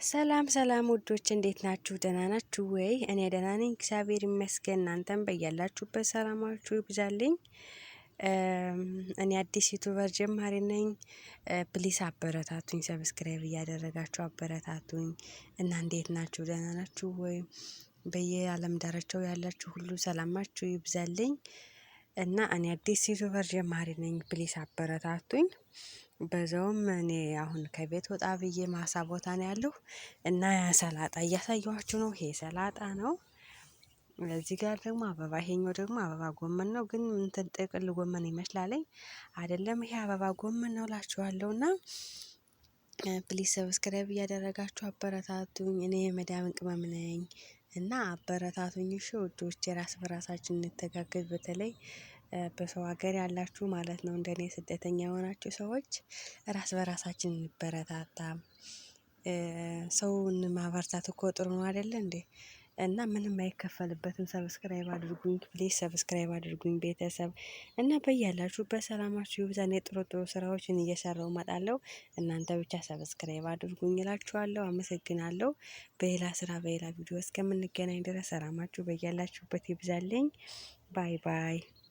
ሰላም ሰላም ውዶች እንዴት ናችሁ? ደህና ናችሁ ወይ? እኔ ደህና ነኝ፣ እግዚአብሔር ይመስገን። እናንተም በያላችሁበት ሰላማችሁ ይብዛልኝ። እኔ አዲስ YouTuber ጀማሪ ነኝ። Please አበረታቱኝ፣ subscribe እያደረጋችሁ አበረታቱኝ። እና እንዴት ናችሁ? ደህና ናችሁ ወይ? በየዓለም ዳርቻው ያላችሁ ሁሉ ሰላማችሁ ይብዛልኝ። እና እኔ አዲስ YouTuber ጀማሪ ነኝ። Please አበረታቱኝ። በዛውም እኔ አሁን ከቤት ወጣ ብዬ ማሳ ቦታ ነው ያለሁ እና ሰላጣ እያሳየኋችሁ ነው። ይሄ ሰላጣ ነው። እዚህ ጋር ደግሞ አበባ፣ ይሄኛው ደግሞ አበባ ጎመን ነው፣ ግን እንትን ጥቅል ጎመን ይመስላለኝ አይደለም። ይሄ አበባ ጎመን ነው እላችኋለሁ። እና please subscribe እያደረጋችሁ አበረታቱኝ። እኔ የመዳም ቅመም ነኝ እና አበረታቱኝ። እሺ ውዶች፣ ራስ በራሳችን እንተጋገዝ። በተለይ በሰው ሀገር ያላችሁ ማለት ነው፣ እንደኔ ስደተኛ የሆናችሁ ሰዎች ራስ በራሳችን እንበረታታ። ሰውን ማበርታት እኮ ጥሩ ነው አይደለ እንዴ? እና ምንም አይከፈልበትም። Subscribe አድርጉኝ please፣ subscribe አድርጉኝ ቤተሰብ። እና በያላችሁበት ሰላማችሁ ይብዛ። እኔ ጥሩ ጥሩ ስራዎችን እየሰራሁ እመጣለሁ። እናንተ ብቻ subscribe አድርጉኝ እላችኋለሁ። አመሰግናለሁ። በሌላ ስራ በሌላ ቪዲዮ እስከምንገናኝ ድረስ ሰላማችሁ በያላችሁበት ይብዛልኝ። Bye bye።